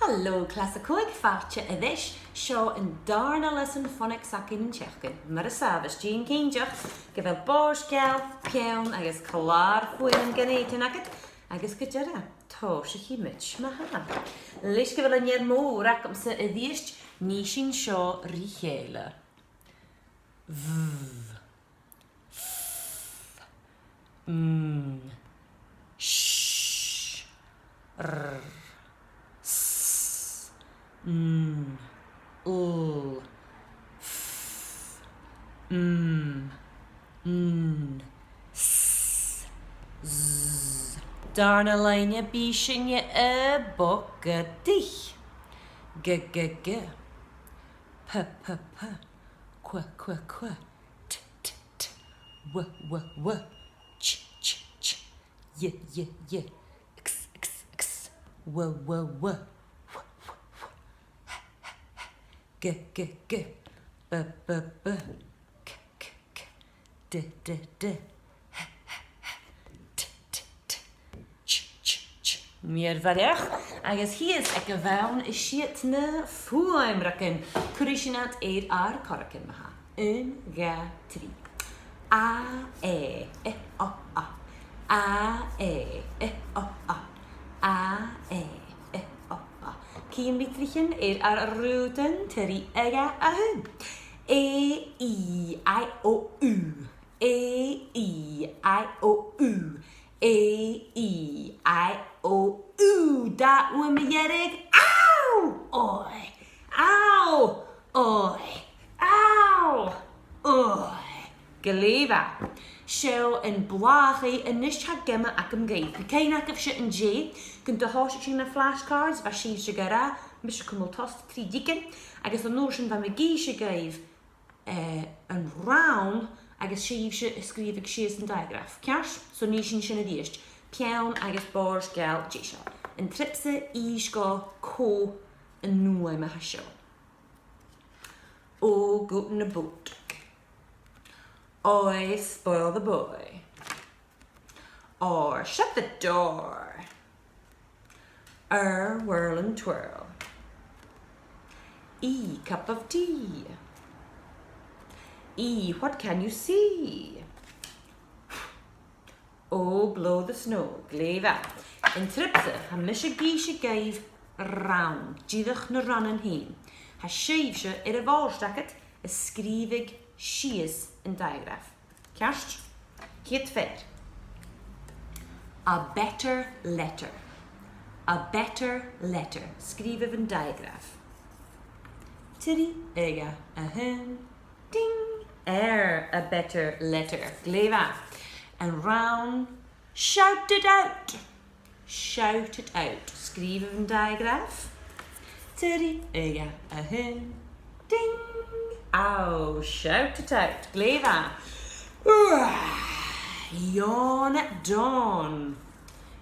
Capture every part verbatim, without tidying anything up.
Halò, Clas a Còig, fàilte air ais. Seo an dàrna leasan phonics againn an t-seachdain. Mar as àbhaist, dèan cinnteach gu bheil bòrd geal, peann agus clàr-fuaim gun èideadh agad, agus gu dearbh, tòisichidh sinn, ma-thà. Leis gu bheil an fhear mòr agamsa a-rithist, nì sinn seo ri chèile. V. F. M. Sh. R. S. N. L. F. M. N. S. Z. Dàrna loidhne, bidh sinne a' bogadaich. G, g, g. P, p, p. Qu, qu, qu. T, t, t. W, w, w. Ch, ch, ch. Y, y, y. X, x, x. W, w, w. W, w, w. H, h, h. G, g, g. B, b, b. K, k, k. D, d, d. H, h, h. T, t, t. Ch, ch, ch. Mìorbhaileach, agus shìos aig a' bhonn is iad na fuaimreagan. Cuiridh sinn iad air ar corragan ma-thà. Aon, dhà, trì. A, e, i, o, u. A, e, i, o, u. A, e, i, o, u. Cùm litrichean air ar rùdan, trì, dhà, a h-aon. A, E, I, O, U. A, E, I, O, U. A, E, I, O, U. Dà fhuaim mu dheireadh. Ow! Oi! Ow! Oi! Ow! Oi! Glè mhath. Seo am blàthachaidh a-nis. Tha geama agam dhuibh. Bha cuimhne agaibhse an-dè gun do thòisich sinn na flashcards, bha sibhse ag ràdh, mise a' cumail tost trì diogan, agus an uair sin bha mi ag innse dhuibh eh, an rann agus sibhse a' sgrìobhadh sìos an diagraf. Ceart? So nì sinn sin a-rithist. Peann agus bòrd geal deiseil. An trip-sa, innsibh cò an fhuaim a tha seo. O, goat in a boat. Oi, spoil the boy. Or, shut the door. Er, whirl and twirl. E, cup of tea. E, what can you see? O, blow the snow. Glè mhath. An trip-sa, tha mise ag innse dhuibh rann, dìreach na rannan fhèin. Tha sibhse air a' bhòrd agad a' sgrìobhadh sìos an diagraf. Ceart? Ceud fear. A better letter. A better letter. Sgrìobhaibh an diagraf. Trì, dhà, a h-aon. Ding! Air, a better letter. Glè mhath. An rann, shout it out. Shout it out. Sgrìobhaibh an diagraf. Trì, dhà, a h-aon. Ding! Ow, shout it out. Glè mhath. Uah! Yawn at dawn.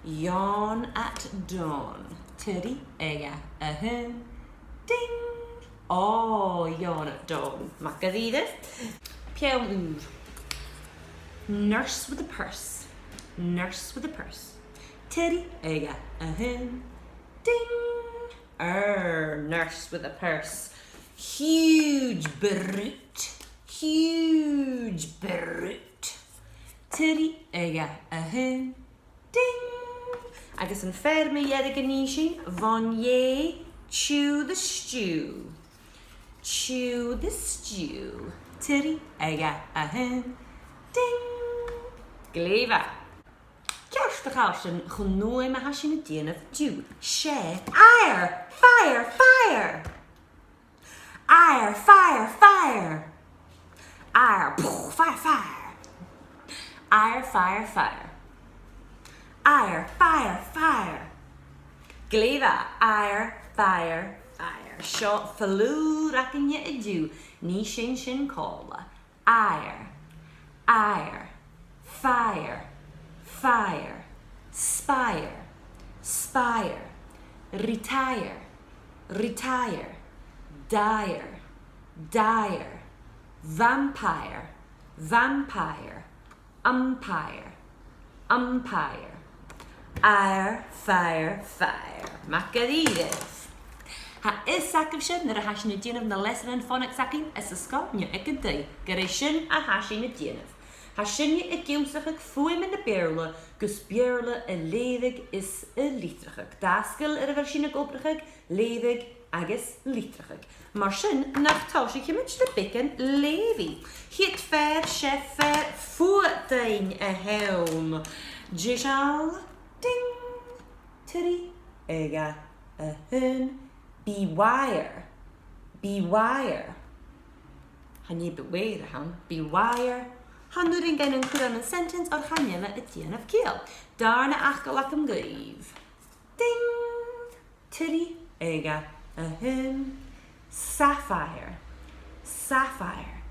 Yawn at dawn. Trì, dhà, a h-aon. Ding! O, yawn at dawn. Math dha-rìribh. Peann ùr. Nurse with a purse. Nurse with a purse. Trì, dhà, a h-aon. Ding! Er, nurse with a purse. Huge brute. Huge brute. Trì, dhà, a h-aon. Ding! Agus am fear mu dheireadh a nì sinn, bhon dè, chew the stew. Chew the stew. Trì, dhà, a h-aon. Ding! Glè mhath. Ceart, a chàirdean, chun an fhuaim a tha sinn a' dèanamh an-diugh. 'S e air, fire, fire! Air, fire, fire! Air, pff, fire, fire! Air, fire, fire! Air, fire, fire! Glè mhath, air, fire, fire! Seo falùr againne an-diugh, nì sinn sin còmhla. Air, air, fire, fire, spire, spire, retire, retire, dire, dire, vampire, vampire, umpire, umpire, air, fire, fire. Math dha-rìribh. Tha fios agaibhse nuair a tha sinn a' dèanamh na leasanan phonics againn anns an sgoil no aig an taigh, gur e sin a tha sinn a' dèanamh. Tha sinne ag ionnsachadh fuaimean na Beurla gus Beurla a leughadh is a litreachadh. Dà sgil air a bheil sinn ag obrachadh, leughadh agus litreachadh. Mar sin, nach tòisich sinn le beagan leughaidh. A' chiad fhear, 's e fear fuadain a th' ann. Deiseil, ding! Trì, a dhà, a h-aon. Beware. Beware. Chan e beware a th' ann. Beware. Chan urrainn dhuinn an cur ann an sentence oir chan eil e a' dèanamh ciall. Dàrna fhacal agam dhuibh. Ding! Trì, a dhà, a h-aon. Sapphire. Sapphire.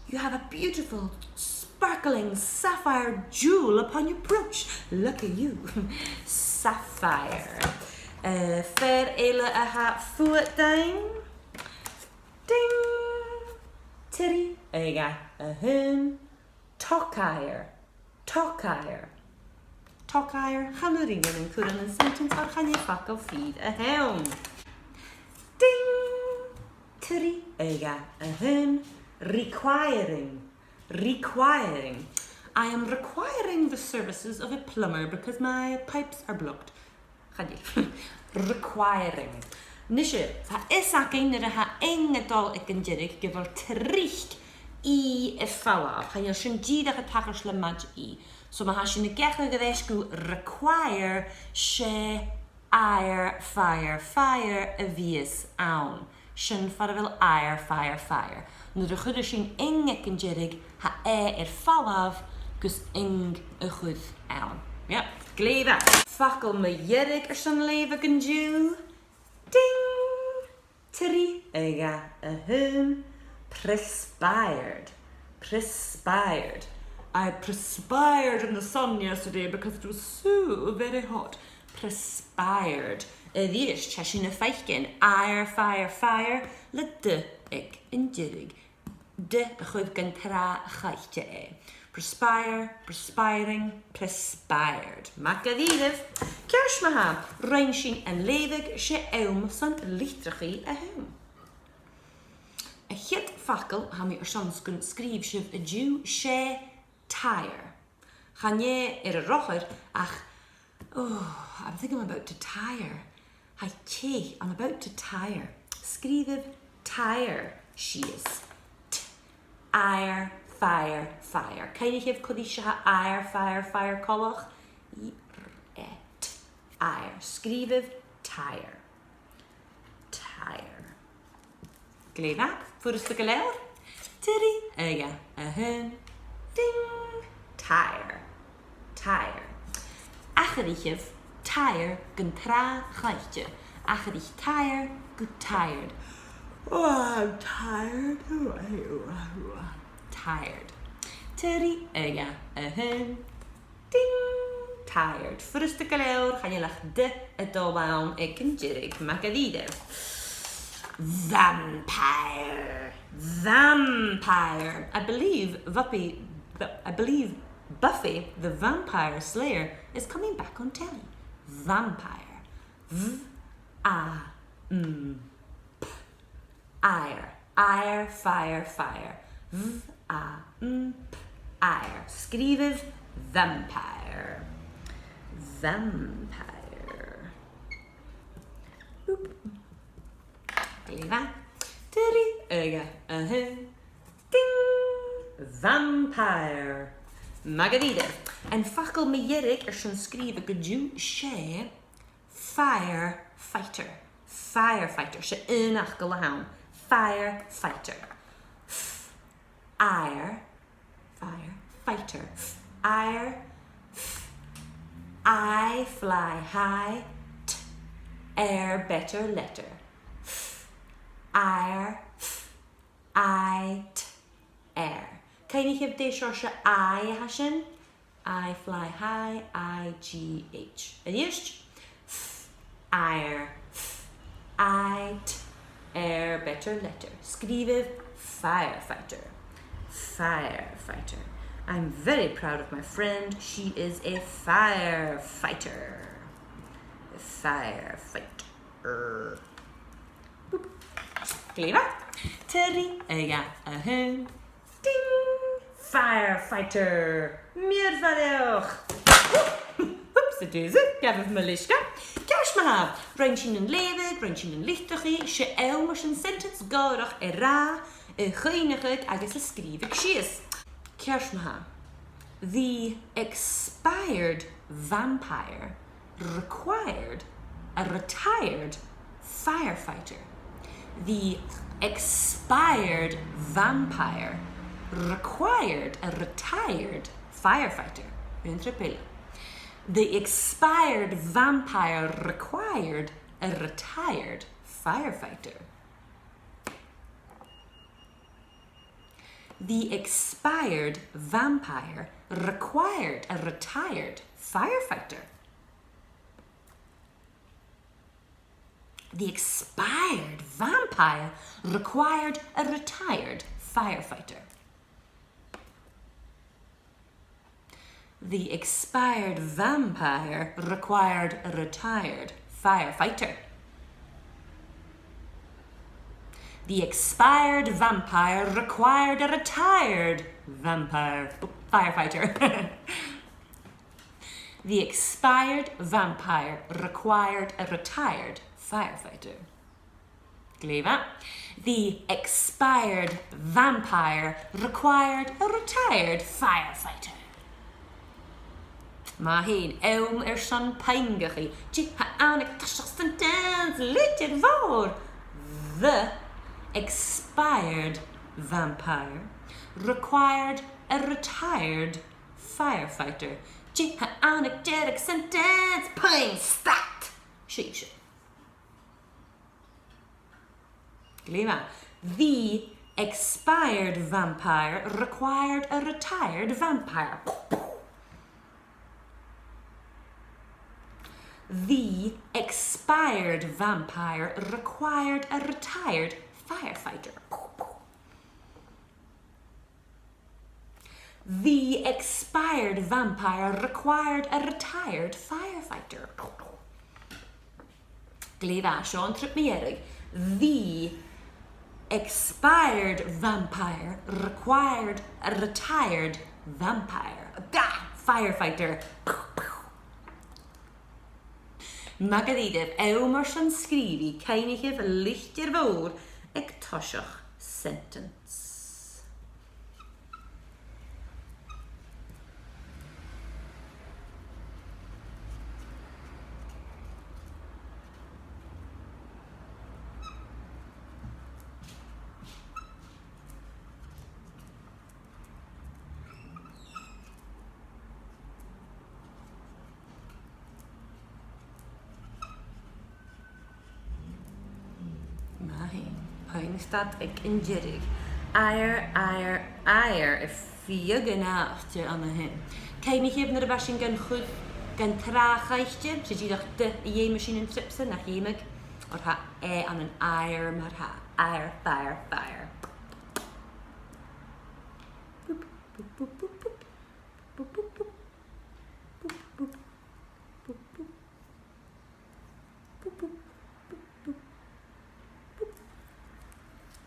You have a beautiful, sparkling sapphire jewel upon your brooch. Lucky you. Sapphire. Eh, fear eile a tha fuadain. Ding! Trì, a dhà, a h-aon. Tocaire. Tocaire. Tocaire. Chan urrainn dhuinn an cur ann an sentence oir chan e facal fìor a th' ann. Ding! Trì, a dhà, a h-aon. Requiring. Requiring. I am requiring the services of a plumber because my pipes are blocked. Chan eil. Requiring. Nise, tha fios againn nuair a tha ing a' dol aig an deireadh gu bheil tric e air falbh. Chan eil sin dìreach a' tachairt le maide e. So ma tha sinn ag atharrachadh air ais gu require, 's e ire, fire, fire a bhios ann. Sin far a bheil ire, fire, fire. Nuair a chuireas sinn ing aig an deireadh, tha e air falbh gus ing a chur ann. Yep, glè mhath. Facal mu dheireadh airson leughadh an-diugh. Ding! Trì, a dhà, a h-aon. Perspired. Perspired. I perspired in the sun yesterday because it was so very hot. Perspired. A-rithist, tha sinn a' faicinn ire, fire, fire le d aig an deireadh. D a chur gun tràth chaithte e. Perspire, perspiring, perspired. Math dha-rìribh. Ceart ma-thà, rinn sinn an leughadh, 's e àm son litreachaidh a th' ann. A' chiad fhacal a tha mi airson 's gun sgrìobh sibh an-diugh, 's e tire. Chan e air an rothar ach, oh, I think I'm about to tire. Tha e teth, I'm about to tire. Sgrìobhaibh tire sìos. T, ire, fire, fire. Cuimhnichibh cò ris a tha ire, fire, fire coltach. I, r, e, t, ire. Sgrìobhaibh tire. Tire. Glè mhath, furasta gu leòr. Trì, a dhà, a h-aon. Ding! Tire. Tire. Atharraichibh tire gun tràth chaithte. Atharraich tire gu tired. Oh, I'm tired. Tired. Trì, a dhà, a h-aon. Ding! Tired. Furasta gu leòr, chan eil ach d a' dol ann aig an deireadh. Math dha-rìribh. Vampire. Vampire. I believe Buffy, I believe Buffy the Vampire Slayer is coming back on telly. Vampire. V, A, M, P, ire. Ire, fire, fire. V, A, M, P, ire. Sgrìobhaibh vampire. Vampire. Boop. Glè mhath. Trì, a dhà, a h-aon. Ding! Vampire. Math dha-rìribh. Am facal mu dheireadh airson sgrìobhadh an-diugh, 's e firefighter. Firefighter. 'S e aon fhacal a th' ann. Firefighter. F, ire, fire, fighter. F, ire, f, I fly high, t, air, better letter. F, ire, f, I, t, air. Cuimhnichibh dè seòrsa I a tha sin. I fly high, I G H. A-rithist. F, ire, f, I, t, air, better letter. Sgrìobhaibh firefighter. Firefighter. I'm very proud of my friend. She is a firefighter. A firefighter. Glè mhath. Trì, a dhà, a h-aon. Ding! Firefighter! Mìorbhaileach! Oops, a daisy, gabhaibh mo leisgeul. Ceart ma-thà, rinn sinn an leughadh, rinn sinn an litreachadh, 's e àm airson sentence gòrach a ràdh, a chuimhneachadh agus a sgrìobhadh sìos. Ceart ma-thà. The expired vampire required a retired firefighter. The expired vampire required a retired firefighter. Aon turas eile. The expired vampire required a retired firefighter. The expired vampire required a retired firefighter. The expired vampire required a retired firefighter. The expired vampire required a retired firefighter. The expired vampire required a retired vampire firefighter. The expired vampire required a retired firefighter. Glè mhath. The expired vampire required a retired firefighter. Math fhèin, àm airson puingeachaidh. Dè tha ann aig toiseach sentence? Litir mhòr. The expired vampire required a retired firefighter. Dè tha ann aig deireadh sentence? Puing, stad! Sibhse. Glè mhath. The expired vampire required a retired vampire. The expired vampire required a retired firefighter. The expired vampire required a retired firefighter. Glè mhath, seo an trip mu dheireadh. The expired vampire required a retired vampire. Gah! Firefighter. Math dha-rìribh, àm airson sgrìobhadh, cuimhnichibh litir mhòr aig toiseach sentence. Math fhèin. Puing stad aig an deireadh. Air, air, air. A' fighe gu nàdar an-sin. Cuimhnichibh nuair a bhios sinn gan chur, gan tràchairt, 's e dìreach D a dh'fheumas sinn an trip sin, nach fheumas? Oir tha e ann an air mar-thà. Air, fire, fire. Boop, boop, boop, boop, boop. Boop, boop, boop. Boop, boop, boop, boop.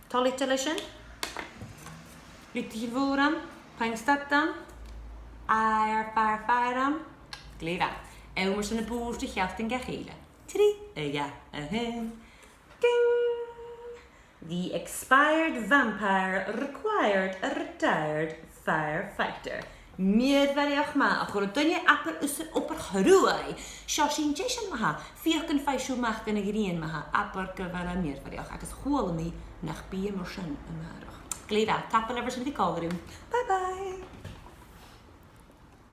Toilichte leis sin? Litir mhòr ann, puing stad ann, air, fire, fire ann. Glè mhath. Àm airson na bùird a shealltainn dha chèile. Trì, a dhà, a h-aon. Ding! The expired vampire required a retired firefighter. Mìorbhaileach math, a chuir duine abair thusa obair chruaidh. Seo sinn deiseil ma-thà, feuch am faigh sibh a-mach dhan a' ghrian ma-thà, abair gu bheil e mìorbhaileach agus chuala mi nach bi e mar sin a-màireach. Glè mhath, tapadh leibh airson a bhith còmhla rium. Bye bye!